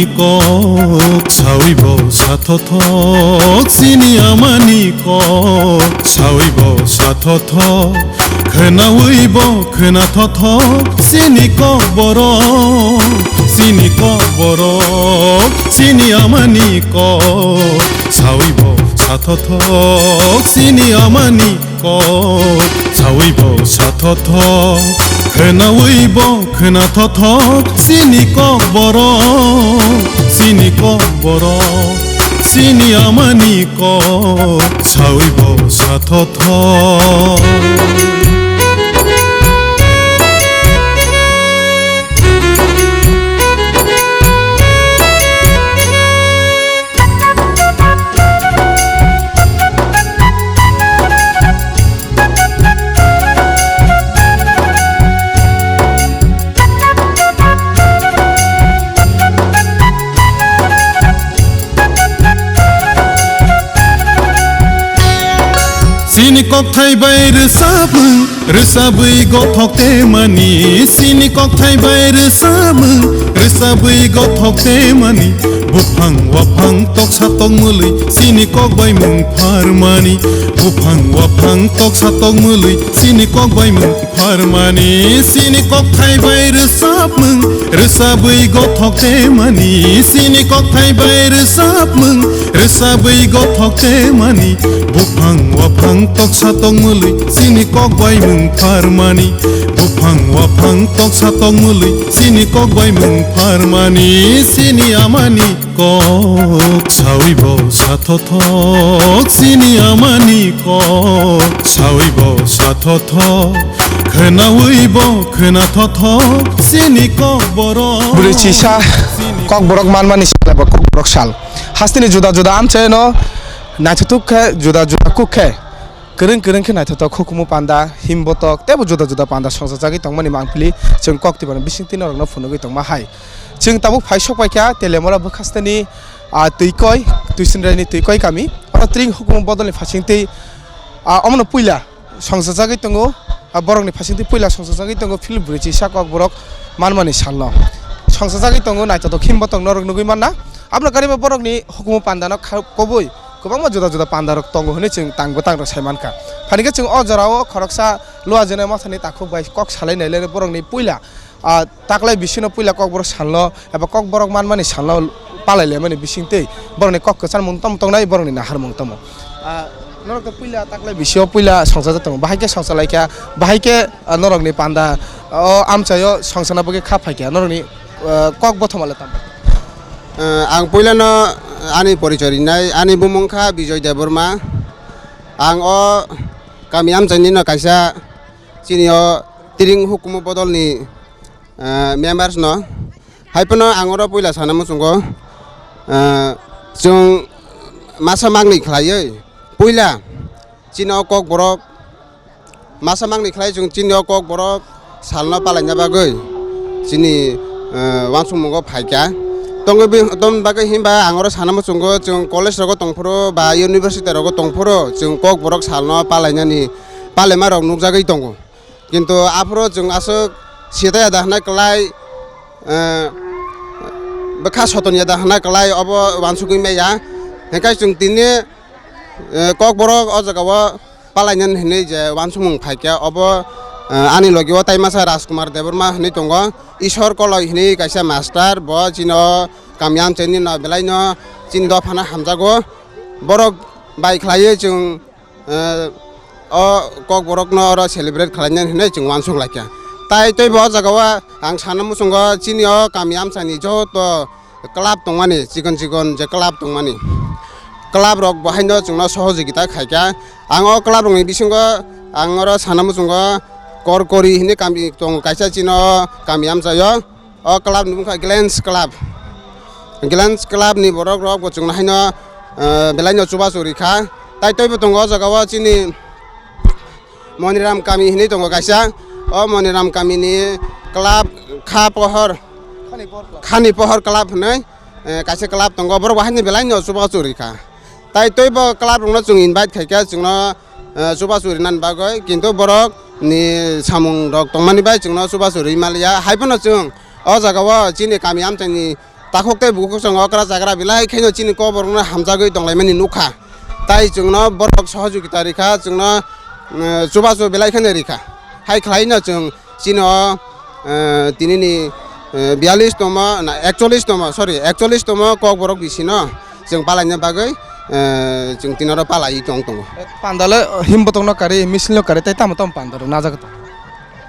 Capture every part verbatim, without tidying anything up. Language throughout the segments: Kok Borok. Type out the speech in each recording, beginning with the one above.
Kok sawi bo sa thothok, chini amani kok sawi bo sa thothok, khwnawi bo khwna thothok, chini kok borok, chini kok borok, chini amani kok sawi bo sa thothok, chini amani kok sawi bo sa thothok, khwnawi bo khwna thothok, chini kok borok, chini kok borok, chini amani kok sawi bo sa thothok. Chini kokthai bai rwchapmung, rwchapwi gothok temani. Chini kokthai bai rwchapmung, rwchapwi gothok temani. Buphang waphang toksa tokmwlwi, chini kok bai mung pharmani. Buphang waphang toksa tokmwlwi, chini kok bai mung pharmani. Chini kokthai bai rwchapmung, rwchapwi gothok temani. Chini kokthai bai rwchapmung, rwchapwi gothok temani. Buphang waphang toksa tokmwlwi, chini kok bai mung pharmani. Buphang waphang toksa tokmwlwi, chini kok bai mung pharmani. Chini amani kok sawi bo sa thothok, chini amani kok sawi bo sa thothok, khwnawi bo khwna thothok, chini kok borok. Bwrwi chisa kok borok manmani sal eba kok borok sal. Hasteni juda juda amchaino naithothok khe, juda juda kuk khe, kwrwng kwrwng khe naithothok hukumu panda, himbotok teibo juda juda panda songchajagwi tongmani mangpili chwng kok twibani bisingtwi norokno phunugwi tongma hai. Chwng tabuk phai sok paikha Teliamura bwkhasteni, ah, Twikoi, Twisinraini Twikoi kami. Oro tring hukumu bodolni phasingtwi, ah, omono puila songchajagwi tongo. Ah, borokni phasingtwi puila songchajagwi tongo Philip Bwrwichisa kokborok manmani salno. Songchajagwi tongo naithothok himbotok norok nugwi manna. Aboni kariba borokni hukumu pandano kha-, kobui kwbangma juda juda pandarok tongo hwnwi chwng tang bwtangrok sai mankha. Phanikhe chwng o jorao khoroksa Luajene Mothani takhuk bai kok salai nai le borokni puila, ah, taklai bisino puila kokborok salno eba kokborok manmani salno palai laimani bisingtwi borokni kok kwcharmung tamo tongnai, borokni naharmung tamo. Ah, norok to puila taklai bisio puila songchajak tongo, bahai khe songchalaikha, bahai khe, ah, norokni panda o amchaio songchana bagwi kha phaikha, norokni, ah, kok bothoma le tamo? Ah, ang puilano ani porichoi rinai, ani bumung kha Bijoy Debbarma. Ang o kami amchaini no kaisa chini o tring hukumu bodolni, ah, members no. Hai phano ang oro puila sana muchungo, ah, chwng masa magni khlaiwi puila chini o kokborok masa magni khlai chwng chini o kokborok salno palaina bagwi chini, ah, uansukmungo phaikha. Tongwi bi-, tongwi bagwi himba ang oro sana muchungo chwng college rogo tongphuru ba university rogo tongphuru chwng kokborok salno palainani palaima rok nukjagwi tongo. Kintu aphuru chwng aswk sitaya da hwnna kwlai, eh, bwkha soton ya da hwnna kwlai obo uansugwi maya. Hwnkhe chwng tini, eh, kokborok o jagao palainani hwnwi je uansukmung phaikha obo, eh, ani logi o taimasa Rajkumar Debbarma hwnwi tongo. Ishwar Koloi hwnwi kaisa master, bo chini o kami amchaini no belaino chini dophano hamjago. Borok bai khlaiwi chwng eh, o kokborokno oro celebrate khlainani hwnwi chwng uansuk laikha. Tai teibo o jagao ang sana muchungo chini o kami amchaini joto club tongmani, chikon chikon je club tongmani, club rok bo haino chwngno sohojogita khaikha. Ang o club rokni bisingo ang oro sana muchungo Korkori hwnwi kami tongo kaisa chini o kami amchaio. O club ni bwkha Glens Club. Glens Club ni borok rok bo chwngno haino, eh, belai no chubachu rikha. Tai teibo tongo o jagao chini Moniram kami hinwi tongo kaisa. O Moniram kami ni club Kha Pohor, Khani Pohor Club hinwi, eh, kaisa club tongo. Borok bo haino belai no chubachu rikha. Tai teibo club rokno chwng invite khaikha chwngno, eh, chubachu rinani bagwi, kintu borok ni samung rok tongmani bai chwngno chubachu ri maliya. Hai phano chwng o jagao chini kami amchaini takhuk tei bukhuk chwng okra chagra belai khaino chini kokborokno hamjagwi tonglaimani nukha. Tai chwngno borok sohojogita rikha, chwngno, eh, chubachu belai kheno rikha. Hai khlaino chwng chini o, eh, tinini, eh, biyalish tomo, na, ekchollish tomo, sorry, ekchollish tomo kokborok bisino chwng palaina bagwi, eh, chwng tinoro palaiwi tong tongo. Pandale himbotok no kari, misil no kari, tei tamo tamo panda rok najak tong.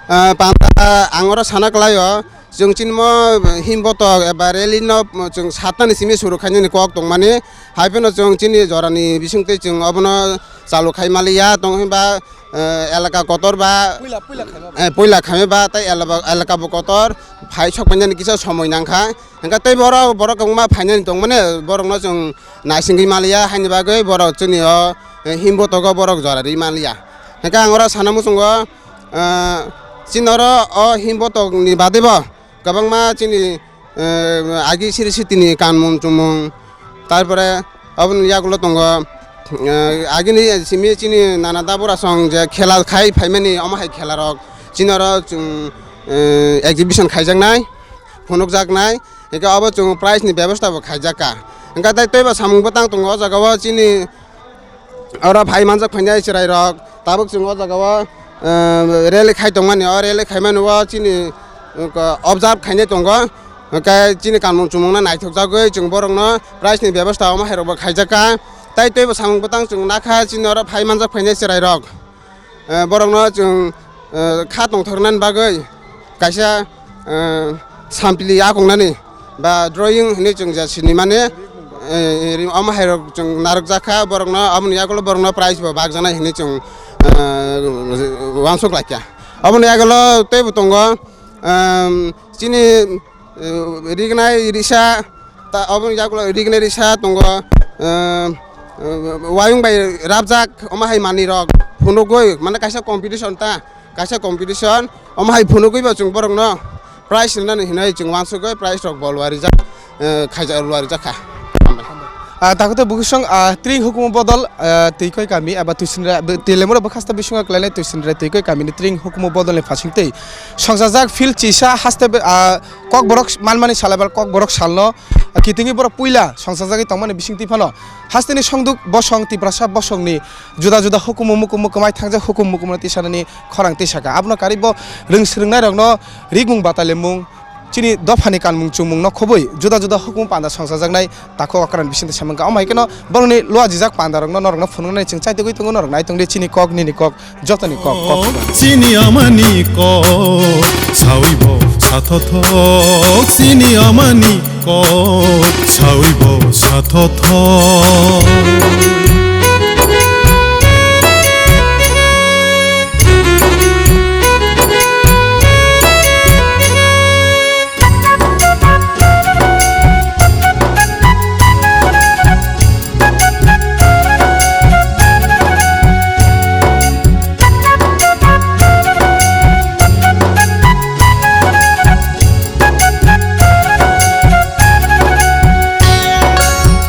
Eh, panda ang oro sana kwlaio, chwng chini mo himbotok eba rally no chwng satnani simi suru khainani kok tongmani, hai phano chwng chini jorani bisingtwi chwng obono chalu khai maliya, tong hwnba, eh, elaka kotor ba, Puila, puila khaima. Eh, puila khaima ba tei elaba-, elaka bo kotor, phai sok painani kisa somoi nangkha. Hingkha tei borok, borok kwbangma phainani tongmani, borokno chwng naisingwi maliya, haini bagwi borok chini o, eh, himbotogo borok jora rwi maliya. Hingkha ang oro sana muchungo, eh, chini oro o himbotokni badebo kwbangma chini, eh, agi siri sitini kanmung chumung, tarpore aboni yagulo tongo, eh, agini simi chini nana dabura song je khela khai phaimani, omo hai khela rok chini oro chwng, eh, exhibition khaijaknai, phunukjaknai, hingke obo chwng prize ni bebosta bo khaijakka. Hingke tai teibo samung bwtang tongo o jaga o chini oro phai manjak phainai chwrai rok, tabuk chwng o jaga o, eh, rally khai tongmani, o rally khaimani o chini, eh, observe khainai tongo, hwnkhe chini kanmung chumung no naithok jagwi chwng borok no prize ni bebosta omo hai rok bo khaijak kha, tai teibo samung bwtang chwng nakha chini oro phai manjak phainai chwrai rok, eh, borok no chwng, eh, kha tongthok nani bagwi kaisa, eh, sampli yakung nani ba drawing hinwi chwng je sinimani, eh, ri-, omo hai rok chwng narwk jak kha borok no, aboni yagulo borok no prize bo bak jaknai hinwi chwng, eh, uansuk lai kha. Aboni yagulo teibo tongo, ehm, chini, eh, rignai risa, ta, aboni yagulo rignai risa tongo, ehm, eh, wayung bai rabjak omo hai manwi rok phunugwi mane kaisa competition ta. Kaisa competition, omo hai phunugwi bo chwng borokno prize rwnani hinwi chwng uansugwi prize rok bo lua rijak, eh, khaijak, lua rijak kha. Ah, takhwte bukhuksong, ah, tring hukumu bodol, ah, Twikoi kami eba Twisinra, Telemura bwkhasta bisingo kwlainai Twisinra Twikoi kamini tring hukumu bodolni phasingtwi songchajak field chisa haste be, ah, kokborok manmani sal eba kokborok salno, ah, kitingwi borok puila songchajagwi tongmani bisingtwi phano hasteni songduk bosong Tiprasa bosongni juda juda hukumu mukumu kwmai thangjak hukumu mukumu tisanani khorang tisaka. Abono karwi bo rwng swrwngnairokno rigmung batalimung, chini dophani kanmung chumungno khobwi juda juda hukumu panda songchajaknai takhuk okran bisingtwi samung kha. Omo hai kheno borokni luajijak pandarokno norokno phunuknani chwng chaitugwi tongo, norok naitongdi chini kok nini kok. Jotoni kok, kok. Chini amani kok, sawi bo sathothok. Chini amani kok, sawi bo sathothok.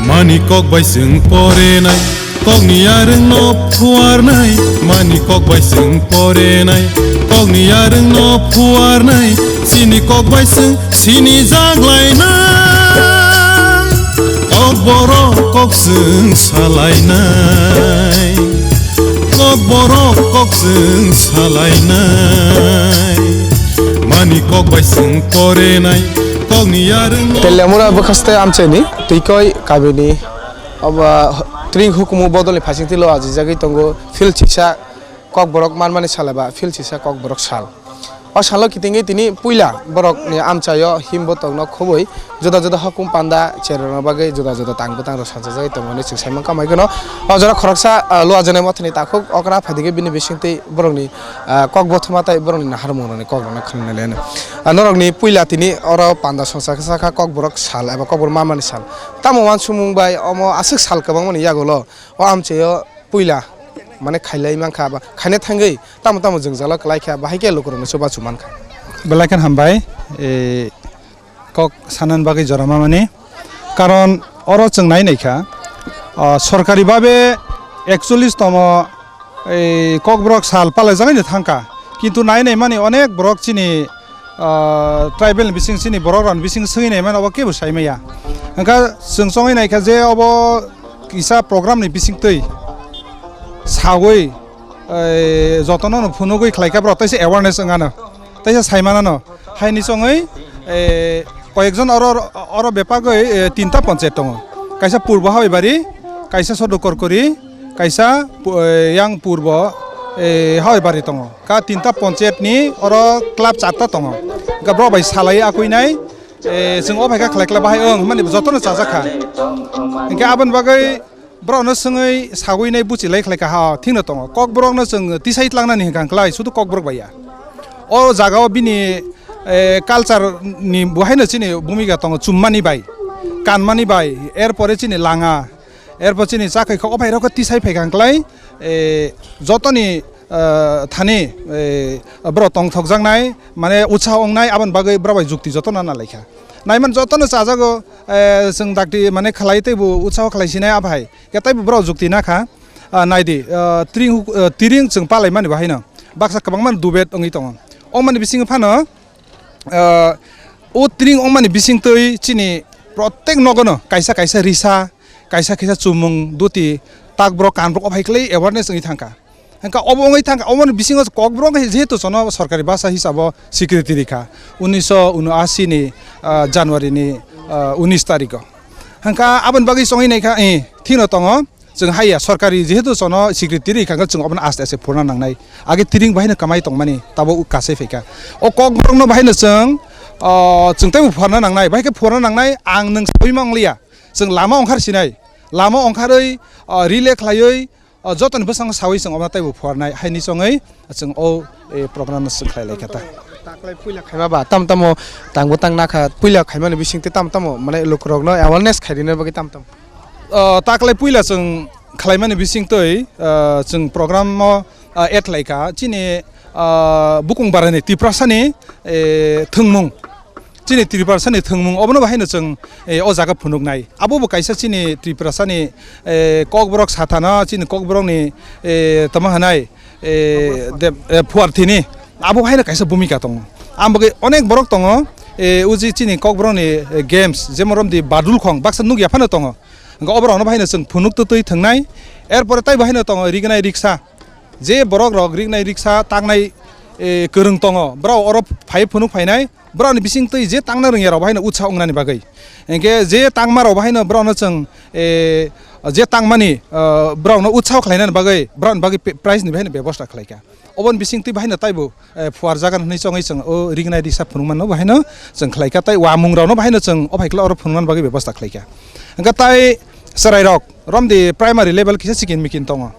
Mani kok bai chwng porenai, kokni yarwngno phuarnai. Mani kok bai chwng porenai, kokni yarwngno phuarnai. Chini kok bai chwng sinijak lainai, kok borok kok chwng salainai, kok borok kok chwng salainai. Mani kok bai chwng porenai, kokni yarwngno. Telemura bwkhaste amchaini Twikoi kamini obo tring hukumu bodolni phasingtwi lo ajijagwi tongo field chisa. Kokborok manmani sal eba field chisa kokborok sal. O salo kitingwi tini puila borokni amchaio himbo tongno khobwi juda juda hukum panda cherokno bagwi juda juda tang bwtang rok sanchajagwi tongmani chwng saimang kamai gano. O jora khoroksa, ah, luajaknai mothani takhuk okra phaidike bini bisingtwi borokni, ah, kok bothoma tei borokni naharmungrokni kokrokno khwnanai leno. Ah, norokni puila tini oro panda songcha kha kokborok sal eba kokborok manmani sal. Tamo uansukmung bai omo aswk sal kwbangmani yagulo o amchaio puila mane khailai mankha ba khaina thangwi tamo tamo jwngjalo kwlai kha, bahai khe lukurokno chubachu mankha. Belai khe hambai, e, kok sanani bagwi jora mamani. Karon oro chwng nai naikha, o, sorkari babe ekchollish tomo, e, kokborok sal palaijagwi thangkha. Kintu nai naimani onek borok chini ah, tribal ni bising chini borok rok ni bising swngwi nai mano, obo kebo sai maya. Hwnkha chwng chongwi naikha je obo kisa program ni bising twi sawi, eh, jotono no phunugwi khlaikha borok, teisa awareness wngano, teisa saimanano. Haini chongwi, eh, koyekjon oro, oro bepagwi, eh, tinta ponchayat tongo. Kaisa Purbo Hawaibari, kaisa Sodo Korkori, kaisa pu-, eh, yang Purbo, eh, Hawaibari tongo. Ka tinta ponchayat ni oro club charta tongo. Ka borok bai salai akui nai, eh, chwng o phaikha khlai khlai bahai wng hwnmani jotono chajak kha. Hwnkhe aboni bagwi borokno swngwi sagwi nai buchi lai khlai kha ha thikno tongo. Kokborokno chwng tisai tlangnani hwnkha khlai sudu Kokborok bai ya. O jagao bini, eh, culture ni bo haino chini bumika tongo, chummani bai, kanmani bai, erpore chini langa, erpore chini chakhai kha, o phairokhe tisai phaikha khlai, eh, jotoni, eh, thani, eh, borok tongthokjaknai, mane utsaho wngnai, aboni bagwi borok bai jukti jotono na laikha. Naiman jotono chajago, eh, chwng dakti mane khlai teibo utsaho khlai sinai a bhai, khe teibo borok jukti nakha. Ah, naidi, ah, tring huk-, ah, tring chwng palaimani bo haino baksa kwbangma dubet wngwi tongo. O mani bisingo phano, ah, o tring wngmani bisingtwi chini protek nogono kaisa kaisa risa, kaisa kaisa chumung, duti, takborok, kanborok o hai khlai awareness wngwi thangkha. Hwnkha obo wngwi thangkha, oboni bisingo kokborok jehetu jono sorkari basa hisabo secretary kha, unisho unoashi ni, ah, January ni, ah, unis tarikh o. Hwnkha aboni bagwi chongwi naikha, eh, thikno tongo. Chwng haiya, sorkari jehetu jono secretary kha, chwng obono aste aste phurna nangnai. Age tring bahaino kamai tongmani, tabuk kasai phaikha. O kokborokno bahaino chwng, o, chwng teibo phurna nangnai, bahai khe phurna nangnai, ang nwng sawi ma wngliya. Chwng lama ongkhar sinai, lama ongkharwi, o, relay khlaiwi, o, jotoni bwskango sawi chwng obono teibo phurnai, haini chongwi chwng o, e, program no chwng khlai lai kha ta. Taklai puila khaima ba, tam tamo tangbo tang nakha, puila khaimani bisingtwi tam tamo, mane, lukurokno awareness khairina bagwi tam tamo. O, taklai puila chwng khlaimani bisingtwi, o, chwng program o, o, add khlaikha. Chini, o, bukung barani Tiprasani, e, thwngmung. Chini Tiprasani thwngmung obono bahaino chwng, e, o jaga phunuknai. Abobo kaisa chini Tiprasani, e, kokborok sathano, chini kokborokni, e, tamo hwnai, e, de-, e, phuarthini. Abo haino kaisa bhumika tongo. Ang bagwi onek borok tongo, e, uji chini kokborokni, e, games, jemon romdi badul khong, baksa nukya phano tongo. Hwnkhe oborokno bahaino chwng phunuk twtwi thwngnai. Erpore taibo haino tongo rignai riksa. Je borok rok rignai riksa tangnai, e, kwrwng tongo, borok oro phai phunuk phainai, borokni bisingtwi je tangna rwngya rok bahaino utsa wngnani bagwi. Hwnkhe je tangma rok bahaino borokno chwng, e, je tangmani, e, borokno utsaho khlainani bagwi, borokni bagwi pe-, prize ni bahaino bebosta khlaikha. Oboni bisingtwi bahaino taibo, e, phuarjagan hwnwi chongwi chwng o rignai riksa phunukmano bahaino chwng khlaikha, tei uamung rokno bahaino chwng o phaikla oro phunuknani bagwi bebosta khlaikha. Hwnkhe tai chwrairok romdi primary level kisa sikin mikin tongo.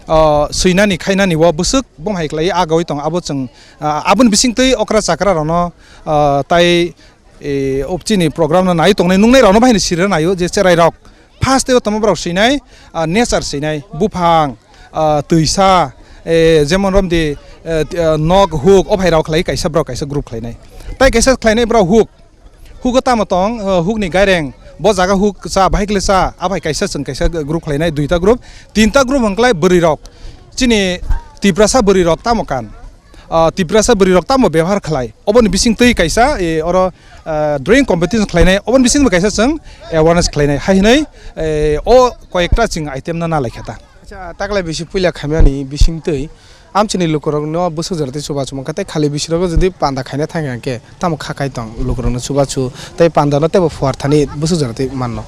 O, swinani khainani o bwswk bom hai khlai agawi tongo, abo chwng, a, aboni bisingtwi okra chakra rokno, a, tai, e, o chini program no nai tongnai nungnai rokno bahaino sirira naio je chwrairok first tei o tongma borok swinai, a, nature swinai, buphang, a, twisa, e, jemon romdi, e, t-, a, nok huk o phairok khlai kaisa borok kaisa group khlainai. Tai kaisa khlainai borok huk, hugo tamo tong, o, hukni gaireng, bo jaga huk cha, bahai kle cha, abai kaisa chwng kaisa group khlainai, duita group, tinta group hwnkhlai bwrwi rok. Chini Tiprasa bwrwi rok tamo kan? O, Tiprasa bwrwi rok tamo bebohar khlai? Oboni bising twi kaisa, e, oro, o, drawing competition khlainai, oboni bising bo kaisa chwng awareness khlainai. Hai hwnwi, e, o koyekta chwng item no nalai kha ta. Acha, taklai bisi puila khaimani bising twi amchini lukurokno bwswk jora tei chubachu mankha, tei khali bisirokno jodi panda khaina thangya hwnkhe tamo kha kai tong lukurokno chubachu tei pandano teibo phuar thani bwswk jora tei manno.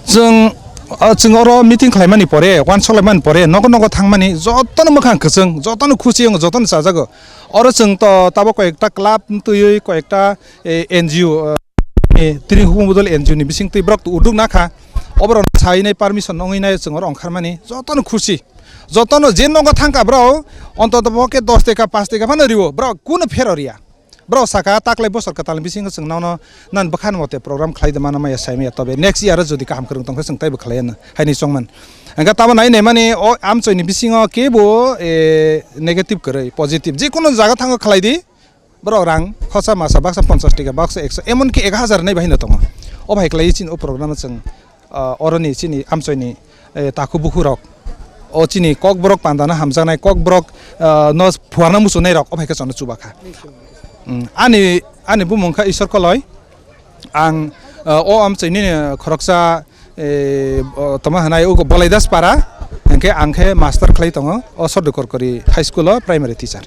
Chwng, o, chwng oro meeting khlaimani pore, uansuk laimani pore, nogo nogo thangmani jotono mwkhang kwchwng, jotono khusi wngo, jotono chajago. Oro chwng to tabok koyekta club twiwi koyekta, e, N G O, e, ni tini hukung bodol N G O ni bising twi borok uduk nakha. Oborok sainai permission wngwi nai chwng oro ongkharmani jotono khusi. Jotono je nogo thangkha borok, ontoto pokhe dos teka, paanch teka phano rio, borok kunu phero ria. Borok saka taklai bosor kwtalni bisingo chwng nono nan bwkhan mote program khlai de mano maya sai maya, tobe next year o jodi kaham kwrwng tongkhe chwng taibo khlai anw haini chongman. Hwnkhe tamo nai naimani o amchoini bisingo kebo, e, negative kwrwi, positive. Jikunu jaga thango khlai di, borok rang khosa masa baksa ponchas teka, baksa ekso, emonki ek hazar nai bahino tongo. O bahai khlai chini o program o chwng, ah, oroni chini amchoini, eh, takhu bukhurok, o chini kokborok pandano hamjaknai, kokborok, ah, no phuarna muchungnai rok o bahai khe chwngno chubakha. Mm, ani, ani bumung kha Ishwar Koloi. Ang, uh, o amchaini, uh, khoroksa, eh, o toma hwnai ugo Bolaidas para, hwnkhe ang khe master khlai tongo o Sordukor Kori High School o primary teacher.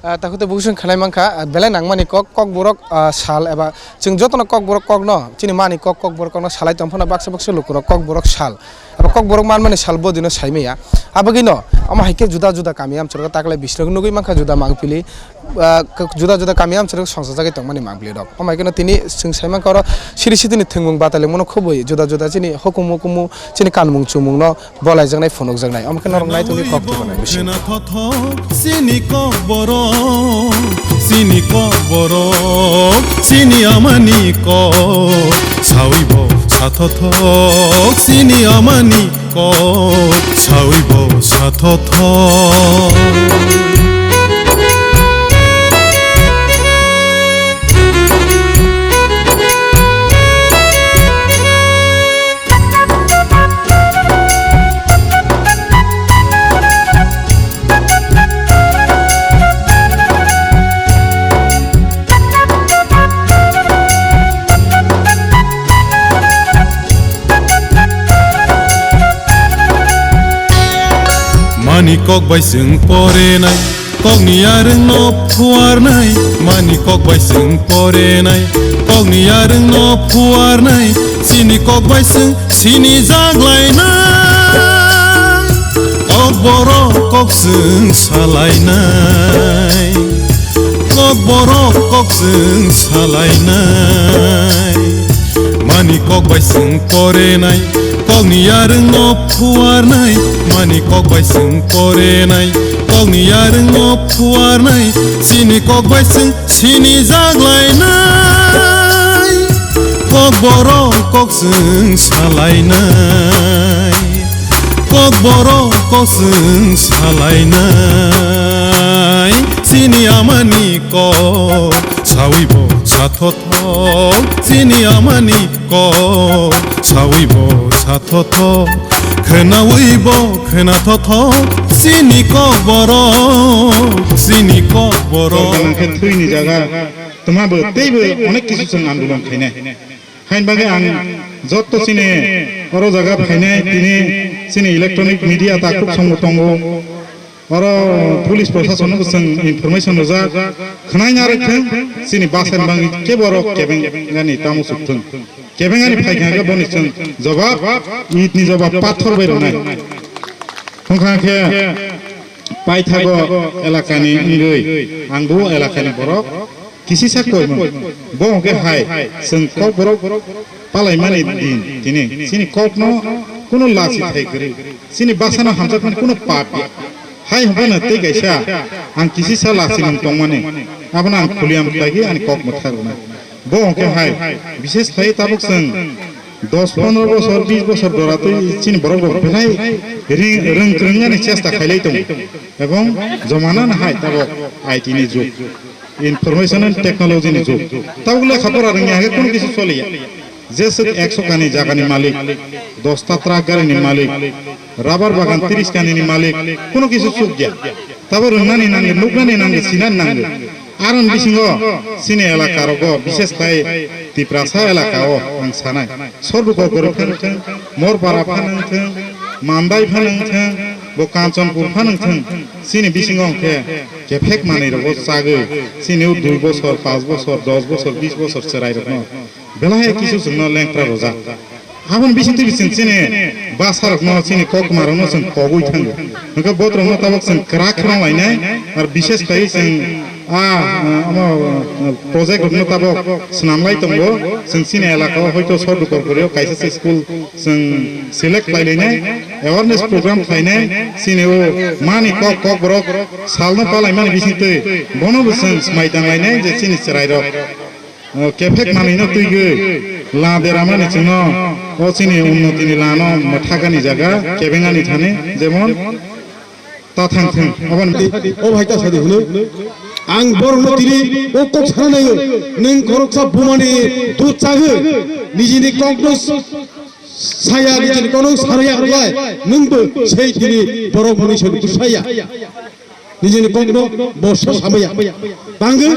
Ah, takhuk tei bukhuk chwng khnai mankha, ah, belai nangmani kok, kokborok, ah, sal eba chwng jotono kokborok kokno, chini mani kok, kokborok kokno salai tong phano baksa baksa lukurok kokborok sal eba kokborok manmani sal bo dino saimaya. Abagwino omo hai khe juda juda kami amchorgo taklai bisrok nugwi mankha juda mangpili, ah, k-, juda juda kami amchorgo songsajagwi tongmani mangpili rok. Omo hai kheno tini chwng sai mankha oro siri sitini thwngmung batalingmano khubui juda juda chini hukumu hukumu chini kanmung chumungno Bo laijaknai phunukjaknai. Omo khe norok naitugwi kok tubanai bisi. Khena thothok chini kok borok, chini kok borok, chini amani kok. Sawi bo sa thothok chini amani kok, sawi bo sa thothok. Mani kok bai chwng porenai, kokni yarwngno phuarnai. Mani kok bai chwng porenai, kokni yarwngno phuarnai. Chini kok bai chwng sini jaglainai, kok borok kok chwng salainai, kok borok kok chwng salainai. Mani kok bai chwng porenai, kokni yarwngno phuarnai. Mani kok bai chwng porenai, kokni yarwngno phuarnai. Chini kok bai chwng sini jaglainai, kok borok kok chwng salainai, kok borok kok chwng salainai. Chini amani kok sawi bo sa thothok, chini amani kok sawi bo sa thothok, khnawi bo khna thothok, chini kok borok, chini kok borok. Kok gwnang khe thwini jaga twma bo teibo onek kisu chwng andolon khainai. Hain bagwi ang jotto chini oro jaga phainai tini chini electronic media takhuk songbo tongo. Oro police prosason no chwng information rwjak, khwnai narwk thwng, chini bwsani bagwi kebo oro kebeng ani tamo suk thwng. Kebeng ani phaikha khe boni chwng jobab, it ni jobab pathor bai rwnai. Wngkha khe paithago elakani wngwi, ang bo elakani borok. Kisisa koimung, bo hwnkhe hai, chwng kokborok palaimani din tini, chini kokno kuno lachi thai kwrwi, chini bwsano hamjakmani kuno pap ya. Hai hwnphano tei kaisa, ang kisisa lachimung tongmani, abono ang khuliyam khlaigwi ani kok mwthar rwnai. Bo hwnkhe hai, bishes khlai tabuk chwng dos pondro bosor, bis bosor dora twi chini borok rok belai ring, rwng kwrwng ani chesta khailai tongo, ebong jomana no hai tabuk I T ni jug. Information and technology ni jug. Tabuk lekha pora rwngya hwnkhe kuno kisu choliya. Je swk ekso kani jagani malik, dosta truck gari ni malik, rubber bagan tris kani ni malik, kuno kisu chukya. Tabuk rwngnani nango, nuknani nango, sinani nango. Aroni bisingo chini elaka rogo, bishes khlai Tiprasa elaka o ang sanai. Sorbu kokori phan thwng, Morpara phan wng thwng, Mandai phan wng thwng, bo Kanchanpur phan wng thwng, chini bisingo hwnkhe kephek manwi rogo chagwi, chini o dui bosor, panch bosor, dos bosor, bis bosor chwrai rokno belai kisu chwngno lengkra rojak. Aboni bising twi bising chini bwsa rokno, chini kokma rokno chwng kogwi thango. Hwnkhe botrokno tabuk chwng kwrak kheno lainai, ar bishes khlai chwng A, a, omo, a, project rokno tabuk swnamlai tongo. Chwng chini elaka o hoito Sordukor Kori o kaisa se school chwng select khlai lainai, awareness program khlainai, chini o mani kok, kokborok salno palaimani bisingtwi bono bo chwng swmai tang lainai je chini chwrai rok, o, kephek manwino twigwi la deramani chwngno o chini unnotini lano mwthakani jaga kebengani thani, jemon ta thang thang. Aboni o bhai ta sadi hwnwi. Ang borokno tini o kok sana nango. Nwng khoroksa bumani dud chagwi nijini kokno saya, nijini kokno saraya hwnlai. Nwngbo sei tini borok mwnwi sadi bwsaya. Nijini kokno borsa samaya. Bangwi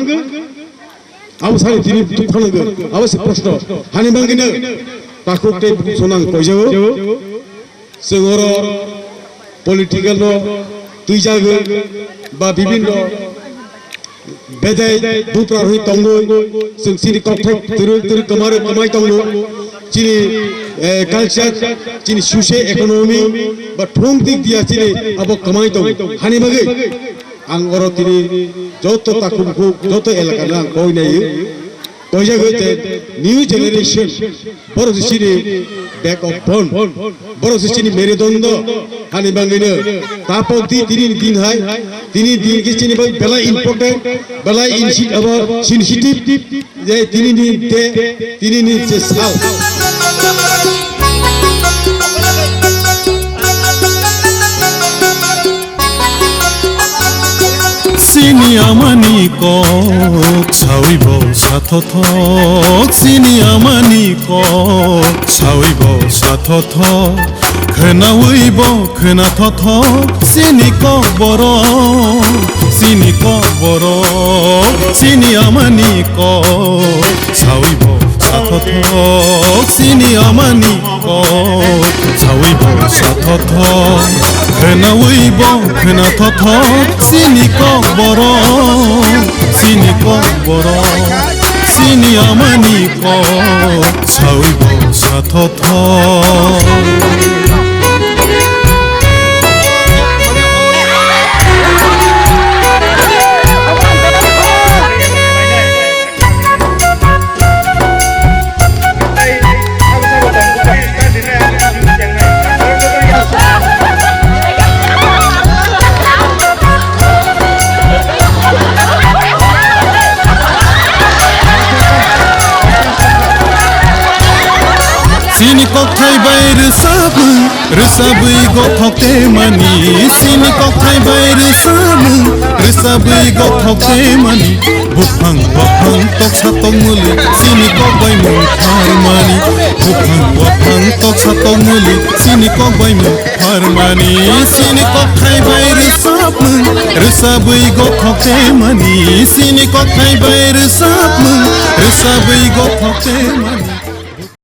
Abo sani tini twi phanangwi, abo se proshno. Hani bangwino takhuk tei bukhuk sonang koijago. Chwng oro political no twijagwi ba bibinno bedai bupra rwi tongwi chwng chini kokthai twrwk twrwk kwmarwi kwmai tongo. Chini, eh, culture, chini socio economy ba thung dik dia chini abo kwmai tongo. Hani bagwi ang oro tini joto takhuk bukhuk, joto elaka no ang koi naiwi. Koijagwi je new generation, borok se chini backbone, borok se chini merudondo, hani bangwino tapok di tini ni din hai, tini din khe chini bai belai important, belai insi-, abo sensitive, je tini ni de, tini ni je sal. Chini amani kok sawi bo sathothok, chini amani kok sawi bo sathothok, khwnawi bo khwnathok, chini kok borok, chini kok borok, chini amani kok sawi bo sathothok, chini amani kok sawi bo sathothok, khwnawi bo khwnathok, chini kok borok, chini kok borok, chini amani kok sawi bo sathothok. Chini kokthai bai rwchapmung, rwchapwi gothok temani. Chini kokthai bai rwchapmung, rwchapwi gothok temani. Buphang waphang toksa tokmuli, chini kok bai mung pharmani. Buphang waphang toksa tokmuli, chini kok bai mung pharmani. Chini kokthai bai rwchapmung, rwchapwi gothok temani. Chini kokthai bai rwchapmung, rwchapwi gothok temani.